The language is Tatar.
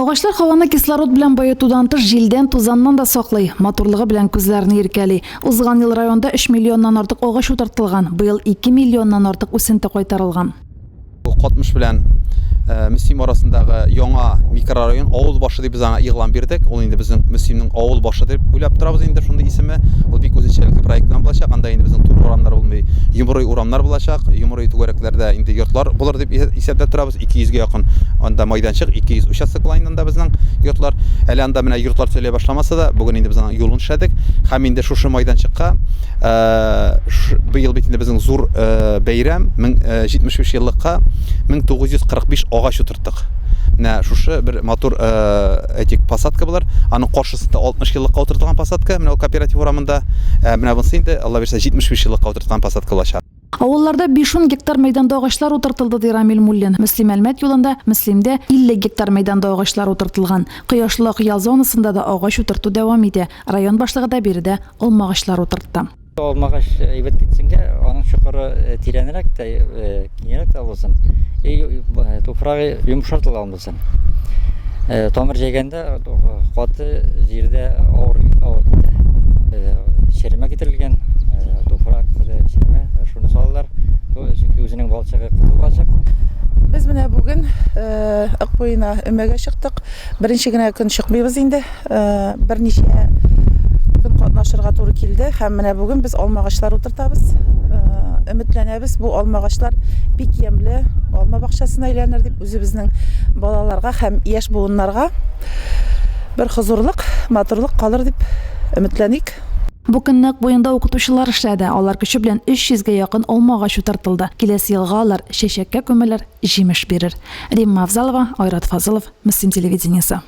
Агачлар һаваны кислород белән баетудан тыш, җилдән, тузаннан да саклый, матурлыгы белән күзләрне иркәли. Узган ел районда өч миллионнан артык агач утыртылган, быел ике миллионнан артык үсенте кайтарылган. Катмыш белән Мөслим арасындагы яңа микрорайон Авыл башы дип без аңа игълан бирдек. Ул инде безнең Мөслимнең авыл башы дип уйлап торабыз инде шундый исеме. Ул бик үзенчәлекле проект белән булачак. Анда инде безнең туры урамнар булмый, йомрый урамнар булачак. Йомрый түгәрәкләрдә инде йортлар булыр дип исәпләп торабыз. 200 гә якын анда майданчык, 200 участок була инде анда безнең йортлар. Әле анда менә йортлар төзелә башламаса да, бүген инде без аның юлын эшләдек. Һәм инде шушы майданчыкка быел бит инде безнең зур бәйрәм, 75 еллыкка 1945 агач утырттык. Менә шушы бер матур, әйтик, посадка булыр. Аның каршысында 60 еллыкка утыртылган посадка, менә ул кооператив урамында. Менә монысы инде, Алла бирсә, 75 еллыкка утырткан посадка булачак. Авылларда биш-ун гектар мәйданда агачлар утыртылды, ди Рамил Муллин. Мөслим-Әлмәт юлында, Мөслимдә 50 гектар мәйданда агачлар утыртылган. Кояшлы Акъял зонасында да агач утырту дәвам итә. Район башлыгы да биредә алмагачлар утыртты. Алмагач әйбәт китсенгә, аның чокыры э, тирәнрәк тә, э, киңрәк тә булсын. И э, туфрагы йомшартылган булсын. Тамыр җәйгәндә каты җирдә авыр авыр китә. Черемә китерелгән, туфрак черемә, шуны салалар. Чөнки үзенең балчыгы кызыл балчык. Без менә бүген Ык буена өмәгә чыктык. Беренче генә көн чыкмыйбыз инде. Э, берничә көн катнашырга туры килде һәм менә бүген без алмагачлар утыртабыз. Э, өметләнәбез, бу алмагачлар бик ямьле алма бакчасына әйләнер дип үзебезнең балаларга һәм яшь буыннарга бер хозурлык, матурлык калыр дип өметләник. Бу көнне Ык буенда укытучылар эшләде. Алар көче белән 300 гә якын алма агачы утыртылды. Киләсе елга алар чәчәккә күмелер, җимеш бирер. Римма Авзалова, Айрат Фазылов, Мөслим телевидениесе.